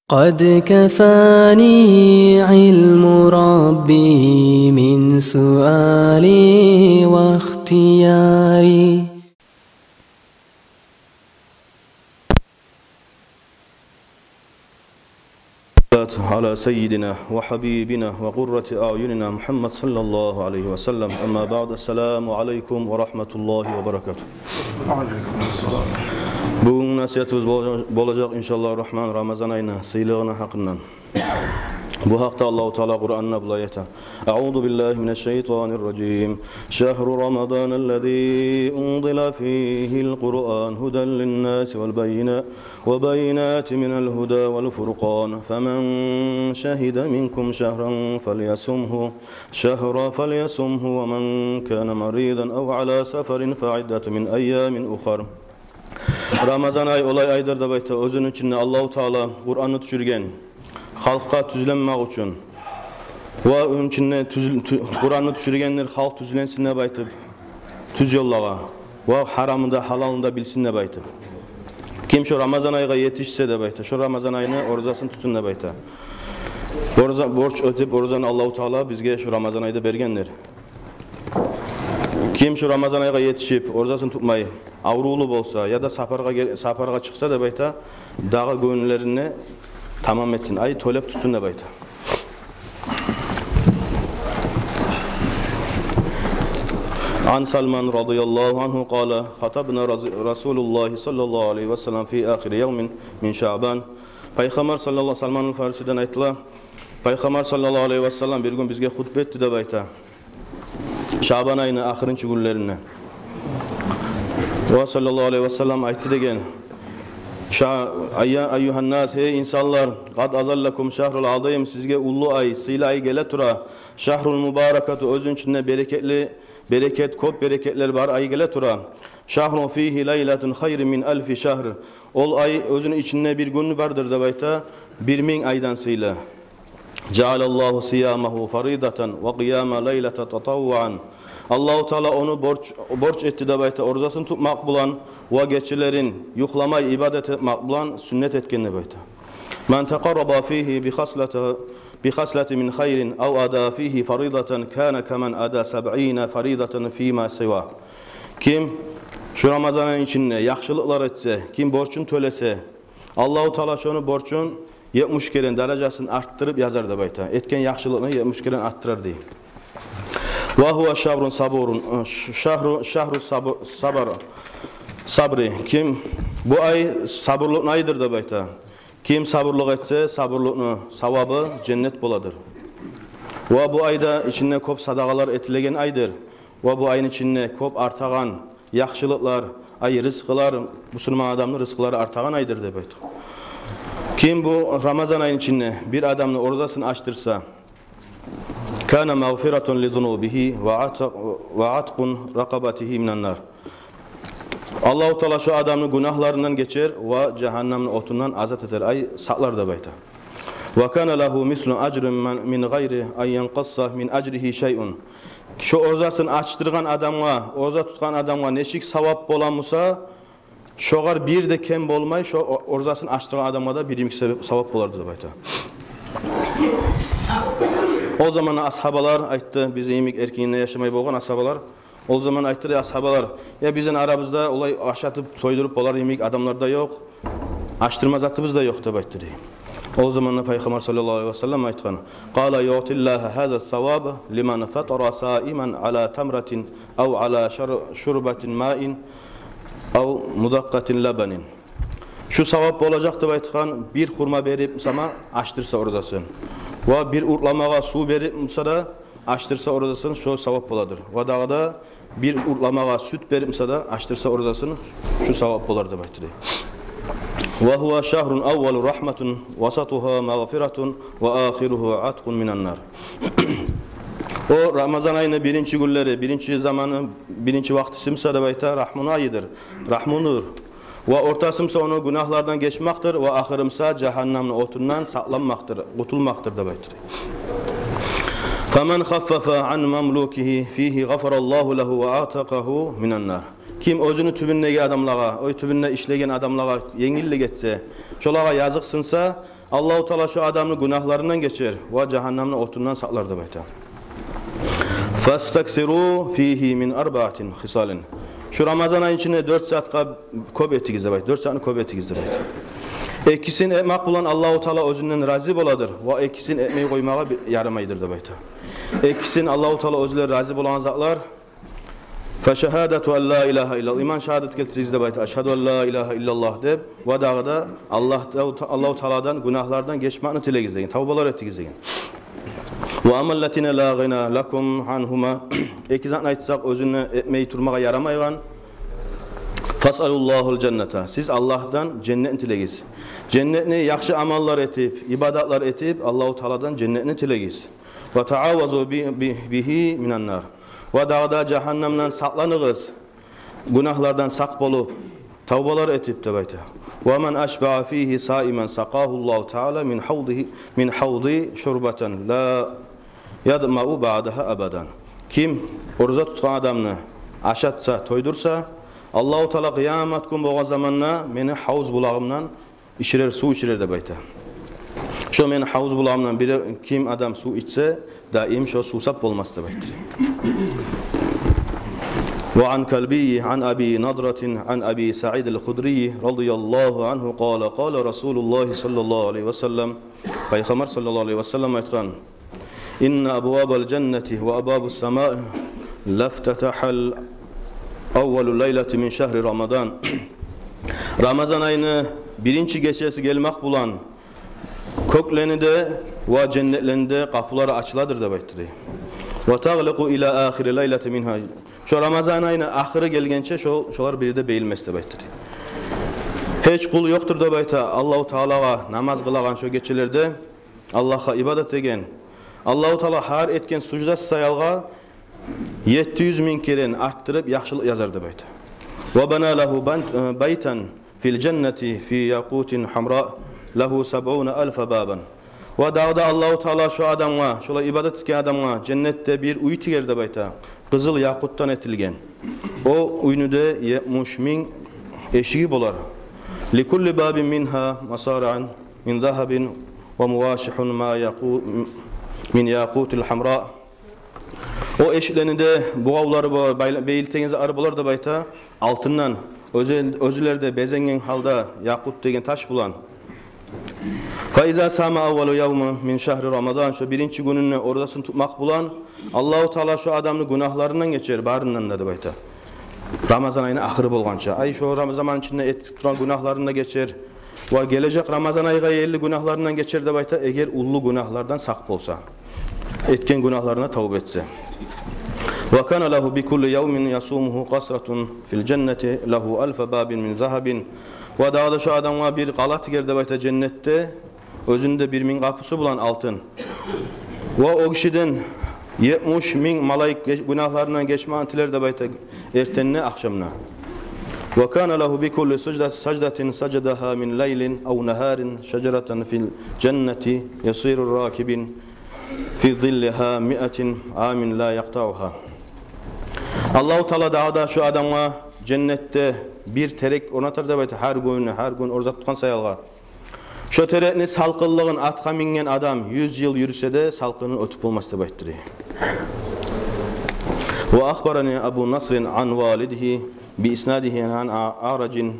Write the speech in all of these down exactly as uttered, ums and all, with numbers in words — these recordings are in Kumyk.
قد كفاني علم ربي من سؤالي واختياري. على سيدنا وحبيبنا وقرة أعيننا محمد صلى الله عليه وسلم. أما بعد، السلام عليكم ورحمة الله وبركاته. Бугюн насигьатыбыз болажакъ, болажакъ, иншааллагьу рагьман, Рамазан айны сыйлыгъыны гьакъындан. Бу гьакъда Аллагьу Таала Къуранда булай айта: أعوذ بالله من الشيطان الرجيم. شهر رمضان الذي أنزل فيه القرآن هدى للناس والبينا-، وبينات من الهدى والفرقان، فمن شهد منكم شهرا فليصمه، شهرا فليصمه، ومن كان مريضا أو على سفر فعدة من أيام أخر. Рамазан ай олай айдыр деп айта, оьзюню ичинде Аллагьу Таала Къуранны тюшюрген халкъгъа тюзленмек учун. Ва ону ичинде тюз-, тю-, Къуранны тюшюргендир, халкъ тюзленсин деп айтып, тюз ёллагъа. Ва гьарамны да, гьалалны да билсин деп айтып. Ким шо Рамазан айгъа етишсе деп айта, шо Рамазан айны оразасын тутсун деп айта. Ораза, борч этип, оразаны Аллагьу Таала бизге шо Рамазан айда бергендир. Ким шо Рамазан айгъа етишип, оразасын тутмай, аврувлу болса, яда сапаргъа гел-, сапаргъа чыкъса деп айта, дагъы гёнюллерине тамам этсин, ай, тёлеп тутсун деп айта. عن سلمان رضي الله عنه قال: خطبنا رز-، رسول الله صلى الله عليه وسلم في آخر يوم من شعبان. Пайхаммар саллаллагьу, Салманул Фарисиден айтыла, Пайхаммар саллаллагьу алайгьи васаллам бир гюн бизге хутба этди деп айта. Шабан айны ахырынчы гюнлеринде. Ва саллаллагьу алайгьи васаллам айтды деген: Ша-, айя-, айюгьаннас, гьей инсанлар, къад азаллакум шагьрул азим, сизге уллу ай, сыйлы ай геле тура. Шагьрул мубаракату, оьзюню ичинде берекетли, берекет, кёп берекетлер бар ай геле тура. Шагьрун фигьи лайлатун хайрун мин алфи шагьр. Ол ай, оьзюню ичинде бир гюн бардыр деп айта, бир минг айдан сыйлы. Жаалаллагьу сиямагьу фаридатан ва къияма лайлата татаввуан. Аллагьу Таала ону борч, борч этди деп айта, оразасын тутмакъ булан ва гечелерин юхламай ибадат этмек булан сюннет этген деп айта. Ман такъарраба фигьи би хаслата, би хаслати мин хайрин ав ада фигьи фаридатан кана каман ада сабъина фаридатан фима сива. Ким шу Рамазан айны ичинде яхшылыкълар этсе, ким борчун тёлесе, Аллагьу Таала шону борчун етмиш керен даражасын артдырып язар деп айта. Этген яхшылыгъын етмиш керен артдырар дей. Ва гьува шагьрун сабурун, э, ш-, шагьру, шагьру сабу-, сабар, сабри. Ким, бу ай сабурлукъну айдыр деп айта. Ким сабурлукъ этсе, сабурлукъну савабы женнет боладыр. Ва бу айда ичинде кёп садагъалар этилеген айдыр. Ва бу айны ичинде кёп артагъан яхшылыкълар, ай, рызкъылар, бусурман адамны рызкъылары артагъан айдыр деп айта. Ким бу Рамазан айны ичинде бир адамны оразасын ачдырса, кана магъфиратун ли зунубигьи ва атакъ-, ва аткъун ракъабатигьи минан нар. Аллагьу Таала шо адамны гюнагьларындан гечер ва жагьаннамны отундан азат этер, ай, сакълар деп айта. Ва кана лагьу мислу ажри ман, мин гъайри ан янкъасса мин ажригьи шайъун. Шо оразасын ачдыргъан адамгъа, ораза тутгъан адамгъа нечик савап боламуса, шогъар бир де кем болмай, шо о-, оразасын ачдыргъан адамгъа да бир йимик себеп, савап болар деп айта. О заманда асгьабалар айтды, бизин йимик эркининде яшамай болгъан асгьабалар, о заман айтды дей асгьабалар: «Я, бизин арабызда олай ашатып, тойдуруп болар йимик адамлар да ёкъ, ачдырма затыбыз да ёкъ», — деп айтды дей. О заманда Пайхаммар саллаллагьу алайгьи васаллам айтгъан: «Къала юътиллагьу гьаза саваба лиман фатара саиман ала тамратин ав ала шар-, шурбатин маин ав мудакъкъатин лабанин». Шу савап болажакъ деп айтгъан, бир хурма берип сама ачдырса оразасын. Ва бир уртламагъа сув берип буса да ачдырса оразасын, шо савап боладыр. Ва дагъы да бир уртламагъа сют берип буса да ачдырса оразасын, шу савап болар деп айтды дей. Ва гьува шагьрун аввалу рагьматун, васатугьа магъфиратун, ва ахиругьу аткъун минан нар. О Рамазан айны биринчи гюнлери, биринчи заманы, биринчи вакътиси буса деп айта, рагьмуну айыдыр, рагьмудур. Ва ортасы буса ону гюнагьлардан гечмекдир, ва ахыры буса жагьаннамны отундан сакъланмакъдыр, къутулмакъдыр деп айтды. Фаман хаффафа ан мамлукигьи фигьи гъафараллагьу лагьу ва атакъагьу минан нар. Ким оьзюню тюбюндеги адамлагъа, оьй тюбюнде ишлеген адамлагъа енгиллик этсе, шолагъа языкъсынса, Аллагьу Таала шо адамны гюнагьларындан гечер ва жагьаннамны отундан сакълар деп айта. «Фастаксиру фигьи мин арбаатин хисалин». Шу Рамазан айны ичинде дёрт затгъа кёп этигиз деп айта. Дёрт затны кёп этигиз деп айта. Экисин этмек булан Аллагьу Таала оьзюнден рази боладыр ва экисин этмей къоймагъа би-, ярамайдыр деп айта. Экисин Аллагьу Таала оьзлер рази болагъан затлар. «Фашагьадату ан ла илагьа иллаллагь». Иман шагьадат гелтиригиз деп айта. «Ашгьаду ан ла илагьа иллаллагь» деп. Ва дагъы да Аллагь, Аллагьу Тааладан гюнагьлардан гечмекни тилегиз деген, тавбалар этигиз деген. «Ва аммаллатина ла гъина лакум ангьума». Эки затны айтсакъ, оьзюню этмей турмагъа ярамайгъан. «Фасъалуллагьал жанната». Сиз Аллагьдан женнетни тилегиз. Женнетни яхшы амаллар этип, ибадатлар этип, Аллагьу Тааладан женнетни тилегиз. «Ва тааввазу би-, би-, бигьи минан нар». Ва дагъы да жагьаннамдан сакъланыгъыз, гюнагьлардан сакъ болуп, тавбалар этип деп айта. «Ва ман ашбаа фигьи саиман сакъагьуллагьу таала мин гьавдигьи, мин гьавди шурбатан ла язмау баъдагьа абадан». Ким ораза тутгъан адамны ашатса, тойдурса, Аллагьу Таала къыямат гюн болгъан заманда мени гьавуз булагъымдан ичирер, сув ичирер деп айта. Шо мени гьавуз булагъымдан бири, ким адам сув ичсе, даим шо сувсап болмас деп айтды. «Ва ан Калбийи ан Аби Надратин ан Аби Саид ал-Худрийи радияллагьу ангьу къала, къала Расулуллагьи саллаллагьу алайгьи ва саллам». Пайхаммар саллаллагьу алайгьи ва саллам айтгъан: «Инна абвабал жаннати ва абвабус самаи лафтатагьат аввала лайлатин мин шагьри Рамадан». Рамазан айны биринчи гечеси гелмек булан кёклени де ва женнетлени де къапулары ачыладыр деп айтды. «Ва тагъликъу ила ахири лайлатин мингьа». Шо Рамазан айны ахыры гелгенче шо, шолар бири де бегилмес деп айтды. Гьеч къул ёкъдур деп айта Аллагьу Таалагъа намаз къылагъан шо гечелерде, Аллагьгъа ибадат этеген. Аллагьу Таала гьар этген суждасы саялгъа етти юз минг керен артдырып яхшылыкъ язар деп айта. «Ва бана лагьу бан-, э, байтан фил жаннати фи якъутин гьамра лагьу сабъуна алфа бабан». Ва дагъы да Аллагьу Таала шо адамгъа, шолай ибадат этген адамгъа женнетде бир уьй тигер деп айта, къызыл якъутдан этилген. О уьйню де етмиш минг эшиги болар. «Ликулли бабин мингьа масариан мин загьабин ва мавашигьун ма якъу-, мин якъутил гьамра». О эшиклени де бугъавлары болар, байла-, бегилтеген затлары болар деп айта, алтындан, оьзю-, оьзлери де безенген гьалда якъут деген таш булан. «Фа иза сама аввала явмин мин шагьри Рамадан». Шо биринчи гюнюнде оразасын тутмакъ булан Аллагьу Таала шо адамны гюнагьларындан гечер, барындан да деп айта. Рамазан айны ахыры болгъанча. Ай, шо Рамазан ичинде этип тургъан гюнагьларын да гечер. Ва гележек Рамазан айгъа ерли гюнагьларындан гечер деп айта, эгер уллу гюнагьлардан сакъ болса, этген гюнагьларына тавба этсе. «Ва кана лагьу бикулли явмин ясумугьу къасратун фил жаннати лагьу алфа бабин мин загьабин». Ва дагъы да шо адамгъа бир къала тигер деп айта женнетде, оьзюню де бир минг къапусу булан алтын. Ва о гишиден етмиш минг малайик геч-, гюнагьларындан гечмекни тилер деп айта эртенни, ахшамны. «Ва кана лагьу бикулли сажда-, саждатин сажадагьа мин лайлин ав нагьарин шажаратан фил жаннати ясиру ракибин фи зиллигьа миатин амин ла якътаугьа». Аллагьу Таала дагъы да шо адамгъа женнетде бир терек орнатар деп айта, гьар гюн, гьар гюн ораза тутгъан саялгъа. Шо терекни салкъынлыгъын атгъа минген адам юз йыл юрюсе де, салкъынын оьтюп болмас деп айтды. «Ва ахбарани Абу Насрин ан валидигьи би иснадигьи ан а-, Аражин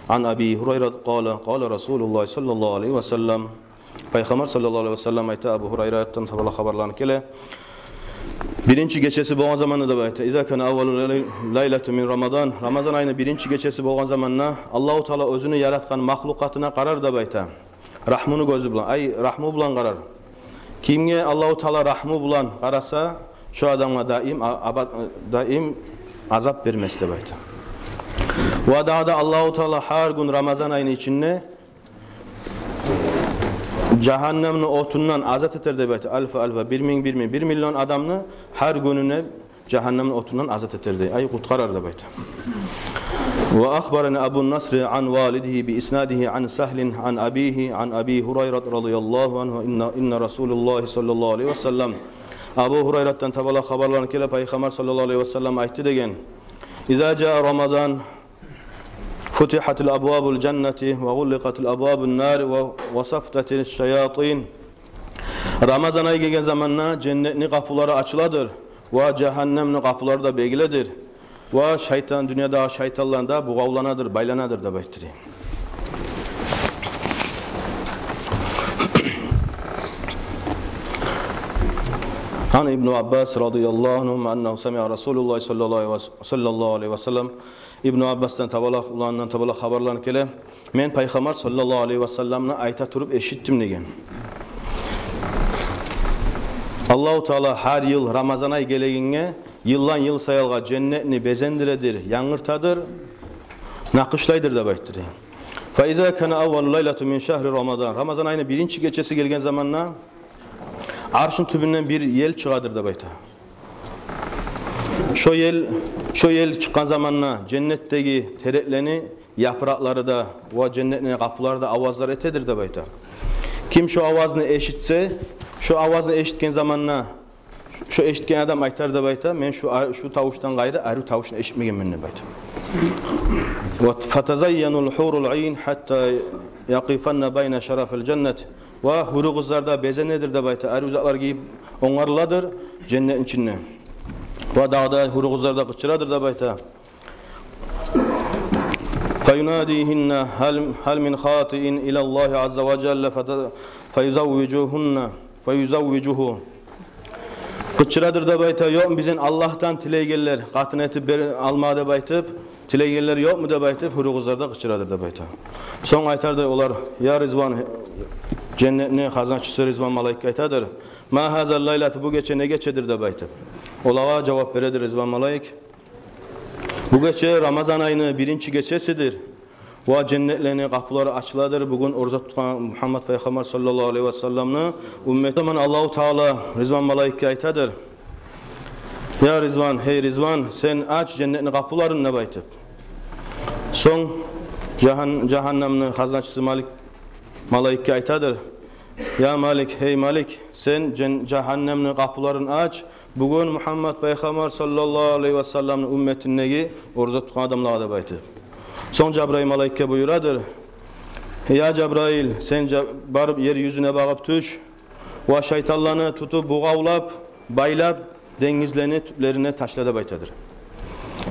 ан Аби Гьурайрат къала, къала Расулуллагь саллаллагьу алайгьи ва саллам». Пайхаммар саллаллагьу алайгьи ва саллам айта, Абу Гьурайратдан таба хабарланып геле. Биринчи гечеси болгъан заманда деп айта. «Иза кана аввалу лай-, лайлату мин Рамадан». Рамазан айны биринчи гечеси болгъан заманда Аллагьу Таала оьзюню яратгъан махлукъатына къарар деп айта. Рагьмуну гёзю булан, ай, рагьму булан къарар. Кимге Аллагьу Таала рагьму булан къараса, шо адамгъа даим а-, аба-, даим азап бермес деп айта. Ва дагъы да Аллагьу Таала гьар гюн Рамазан айны ичинде жагьаннамны отундан азат этер деп айта. Алфа, алфа, бир минг, бир минг, бир миллион адамны гьар гюнюне жагьаннамны отундан азат этер дей. Ай, къутгъарар деп айта. «Ва ахбарани Абу Насри ан валидигьи би иснадигьи ан Сагьлин ан абигьи ан Аби Гьурайрат радияллагьу ангьу инна, инна Расулуллагь саллаллагьу алайгьи ва саллам». Абу Гьурайратдан таба хабарланып геле, Пайхаммар саллаллагьу алайгьи ва саллам айтды деген. إذا جاء رمضان فتحت أبواب الجنة وغلقت أبواب النار و-، وصفدت الشياطين. Рамазан ай гелген заманда женнетни къапулары ачыладыр ва жагьаннемни къапулары да бегиледир. Ва шайтан, дюньядагъы шайтанлар да бугъавланадыр, байланадыр деп айтды дей. عن ابن عباس رضي الله عنهما أنه سمع رسول الله صلى الله عليه وس-، صلى الله عليه وسلم. Ибну Аббасдан табалакъ, уланындан табалакъ хабарлар геле. Мен Пайхаммар саллаллагьу алайгьи васалламны айта туруп эшитдим деген. Аллагьу Таала гьар йыл Рамазан ай гелегенге йылдан йыл саялгъа женнетни безендиредир, янгыртадыр, накъышлайдыр деп айтды дей. فإذا كان أول ليلة من شهر رمضان, Рамазан айны биринчи гечеси гелген заманда аршны тюбюнден бир ел чыгъадыр деп айта. Шо ел, шо ел чыкъгъан заманда женнетдеги тереклени япыракълары да ва женнетни къапулары да авазлар этедир деп айта. Ким шо авазны эшитсе, шо авазны эшитген заманда, шо эшитген адам айтар деп айта: «Мен шу а-, шу тавушдан къайры арив тавушну эшитмегенмен», — деп айта. Вот, فتزين الحور العين حتى يقفن بين شرف الجنة. Ва гьюрю къызлар да безенедир деп айта, арив затлар гийип онгарыладыр женнетни ичинде. Ва дагъы да гьюрю къызлар да къычырадыр деп айта. فيناديهن هل، هل من خاطئ إلى الله عز وجل فت-، فيزوجهن، فيزوجه. Къычырадыр деп айта: «Ёкъму бизин Аллагьдан тилейгенлер, къатын этип бер-, алма деп айтып, тилейгенлер ёкъму?» — деп айтып, гьюрю къызлар да къычырадыр деп айта. Сонг айтардыр олар: «Я Ризван», женнетни хазначысы Ризван малайикге айтадыр: «ما هذه الليلة, бу гече не гечедир?» — деп айтып. Олагъа жавап бередир Ризван малайик: «Бу гече Рамазан айны биринчи гечесидир. Ва женнетлени къапулары ачыладыр бугюн ораза тутгъан Мугьаммат Пайхаммар саллаллагьу алайгьи васалламны уммети». О заман Аллагьу Таала Ризван малайикге айтадыр: «Я Ризван, гьей Ризван, сен ач женнетни къапуларын», — деп айтып. Сонг жагьан-, жагьаннемни хазначысы Малик малайикге айтадыр: «Я Малик, гьей Малик, сен жен-, жагьаннемни къапуларын ач, бугюн Мугьаммат Пайхаммар саллаллагьу алайгьи васалламны умметиндеги ораза тутгъан адамлагъа», — деп айтып. Сонг Жабрайыл малайикге буюрадыр: «Я Жабрайыл, сен жа-, барып ер юзюне багъып тюш ва шайтанланы тутуп, бугъавлап, байлап, денгизлени тюплерине ташла», — деп айтадыр.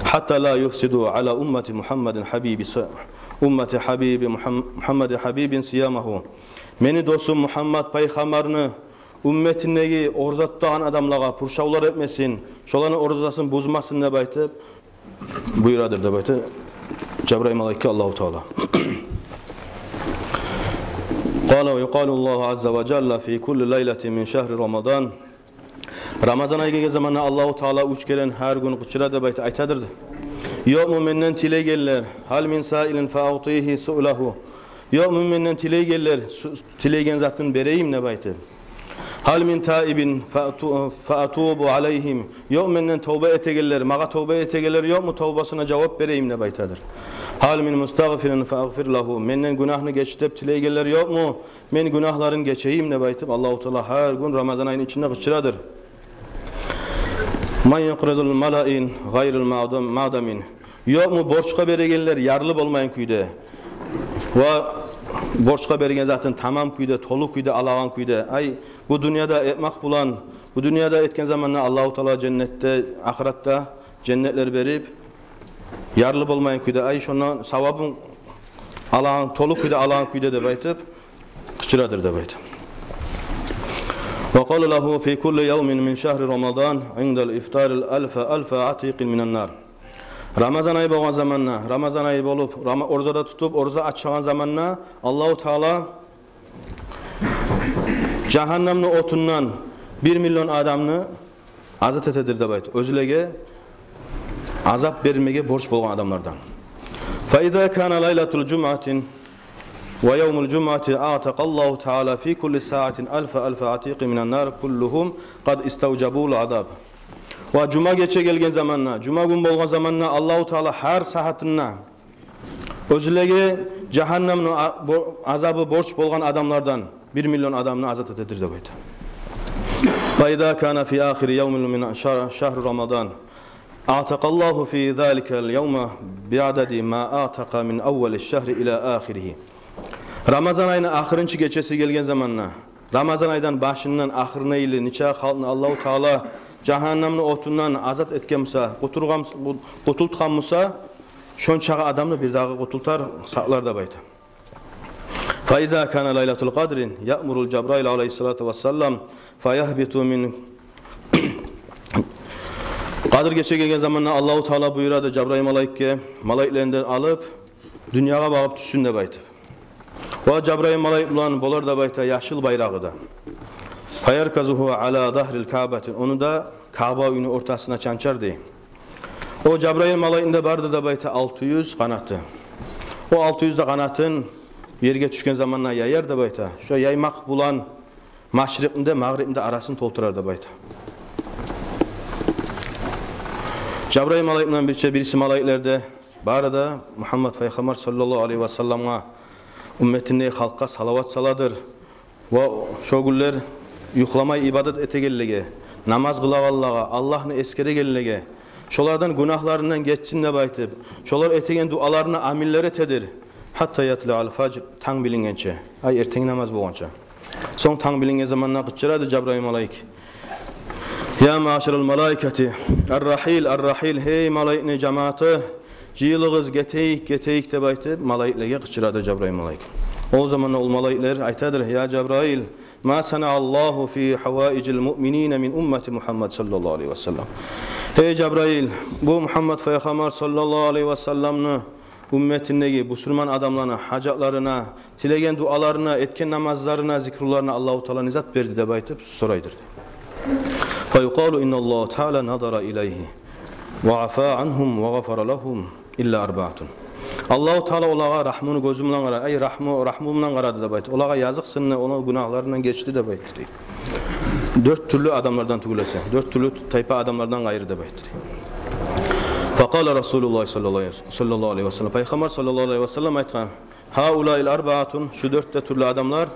«حتى لا يفسدوا على أمة محمد حبيب ص-، أمة حبيب محم-، محمد حبيب صيامه. Мени досум Мугьаммат Пайхаммарны умметиндеги ораза тутагъан адамлагъа пуршавлар этмесин, шоланы оразасын бузмасын», — деп айтып буюрадыр деп айта Жабрайыл малайикге Аллагьу Таала. قال: ويقال الله عز وجل في كل ليلة من شهر رمضان. Рамазан ай гелген заманда Аллагьу Таала уьч керен гьар гюн къычыра деп айта, айтадыр: «Ёкъму менден тилейгенлер? هل من سائل فأعطيه سؤله. Ёкъму менден тилейгенлер, су-, тилейген затын берейим деп айтып. هل من تائب فأتو-، فأتوب عليهم. Ёкъ менден товба этегенлер, магъа товба этегенлер ёкъму, товбасына жавап берейим деп айтадыр. هل من مستغفر فأغفر له. Менден гюнагьны геч деп тилейгенлер ёкъму, мен гюнагьларын гечейим деп айтып, Аллагьу Таала гьар гюн Рамазан айны ичинде къычырадыр. من يقرض الملائن غير المعدم-، معدم. Ёкъму борчгъа берегенлер ярлы болмайгъан кюйде? Ва борчгъа берген затын тамам кюйде, толу кюйде алагъан кюйде. Ай, бу дюньяда этмек булан, бу дюньяда этген заманда Аллагьу Таала женнетде, ахыратда женнетлер берип, ярлы болмайгъан кюйде, ай, шондан савабын алагъан, толу кюйде алагъан кюйде деп айтып, къычырадыр деп айта. وقال له في كل يوم من شهر رمضان عند الإفطار ألف، ألف عتيق من النار. Рамазан ай болгъан заманда, Рамазан ай болуп, Рама-, ораза да тутуп, ораза ачагъан заманда Аллагьу Таала жагьаннемни отундан бир миллион адамны азат этедир деп айта. Оьзлеге азап бермеге борч болгъан адамлардан. فإذا كان ليلة الجمعة ويوم الجمعة أعتق الله تعالى في كل ساعة ألف، ألف عتيق من النار كلهم قد استوجبوا العذاب. Ва жума гече гелген заманда, жума гюн болгъан заманда Аллагьу Таала гьар сагьатында оьзлеге жагьаннемни а-, бо-, азабы борч болгъан адамлардан бир миллион адамны азат этедир деп айта. فإذا كان في آخر يوم من شهر، شهر رمضان. أعتق الله في ذلك اليوم بعدد ما أعتق من أول الشهر إلى آخره. Рамазан айны ахырынчы гечеси гелген заманда, Рамазан айдан башындан ахырына ерли нече халкъны Аллагьу Таала жагьаннамны отундан азат этген буса, къутулгъан, къутултгъан буса, шончакъы адамны бирдагъы къутултар, сакълар деп айта. فإذا كان ليلة القدر يأمر جبرائيل عليه الصلاة والسلام فيهبط من. Къадыр гече гелген заманда Аллагьу Таала буюрады Жабрайыл малайикге, малайиклерин де алып, дюньягъа багъып тюшсюн деп айтып. Ва Жабрайыл малайик булан болар деп айта яшыл байрагъы да. فيركزه على ظهر الكعبة, ону да Каъба уьйню ортасына чанчар дей. О Жабрайыл малайикни де барды деп айта алты юз къанаты. О алты юз де къанатын ерге тюшген заманда яяр деп айта. Шо яймакъ булан машрикъни де, магърибни де арасын толтурар деп айта. Жабрайыл малайик булан бирче бириси малайиклер де бары да Мугьаммат пайхаммар саллаллагьу алайгьи васалламгъа, умметиндеги халкъгъа салават саладыр. Ва шо гюнлер юхламай ибадат этегенлеге, намаз къылагъанлагъа, Аллагьны эсгерегенлеге, шолардан гюнагьларындан гечсин деп айтып, шолар этеген дуаларына аминлер этедир. حتى يطلع الفجر, танг билингенче, ай, эртенги намаз болгъанча. Сонг танг билинген заманда къычырады Жабрайыл малайик: يا معشر الملائكة الرحيل الرحيل, гьей малайикни жамааты, жыйылыгъыз, гетейик, гетейик деп айтып, малайиклеге къычырады Жабрайыл малайик. О заманда ол малайиклер айтадыр: يا جبرائيل ما صنع الله في حوائج المؤمنين من أمة محمد صلى الله عليه وسلم. Гьей Жабрайыл, бу Мугьаммат пайхаммар саллаллагьу алайгьи васалламны умметиндеги бусурман адамланы гьажатларына, тилеген дуаларына, этген намазларына, зикруларына Аллагьу Таала не зат берди деп айтып сорайдыр. فيقال إن الله تعالى نظر إليه وعفا عنهم وغفر لهم إلا أربعة. Аллагьу Таала олагъа рагьмуну гёзю булан къарады, ай, рагьму, рагьму булан къарады деп айта. Олагъа языкъсынды, ону гюнагьларындан гечди деп айтды дей. Дёрт тюрлю адамлардан тюгюл эсе, дёрт тюрлю тайпа адамлардан къайры деп айтды дей. فقال رسول الله صلى الله عليه وسلم, пайхаммар саллаллагьу алайгьи васаллам айтгъан: هؤلاء الأربعة, шу дёрт де тюрлю адамлар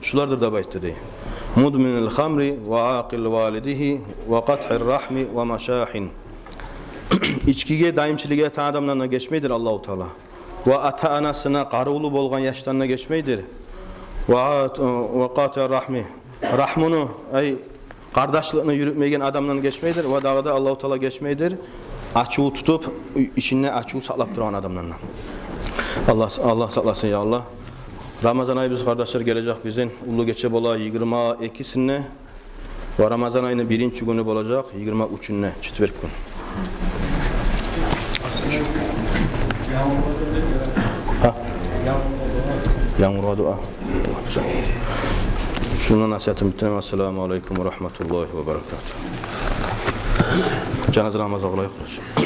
шулардыр деп айтды дей. مدمن الخمر وعاق والده وقاطع الرحم ومشاحن. Ичкиге дайымчылыкъ этеген адамдан да гечмейдир Аллагьу Таала. Ва ата-анасына къарувлу болгъан яшдан да гечмейдир. وقاطع الرحم, рагьмуну, ай, къардашлыкъны юрютмейген адамдан гечмейдир, ва дагъы да Аллагьу Таала гечмейдир ачув тутуп, ичинде ачув сакълап турагъан адамдан да. Аллагь, Аллагь сакъласын, я Аллагь. Рамазан айыбыз, къардашлар, гележек бизин. Уллу гече бола йигирма экисинде, ва Рамазан айны биринчи гюню болажакъ йигирма уьчюнде, четверг гюн. Гьа? Янгургъа дуа. Шунда насигьатым битди. Ассаламу алайкум ва рагьматуллагьи ва баракатугь. Жаназа намазгъа къылайыкъ, къардашлар.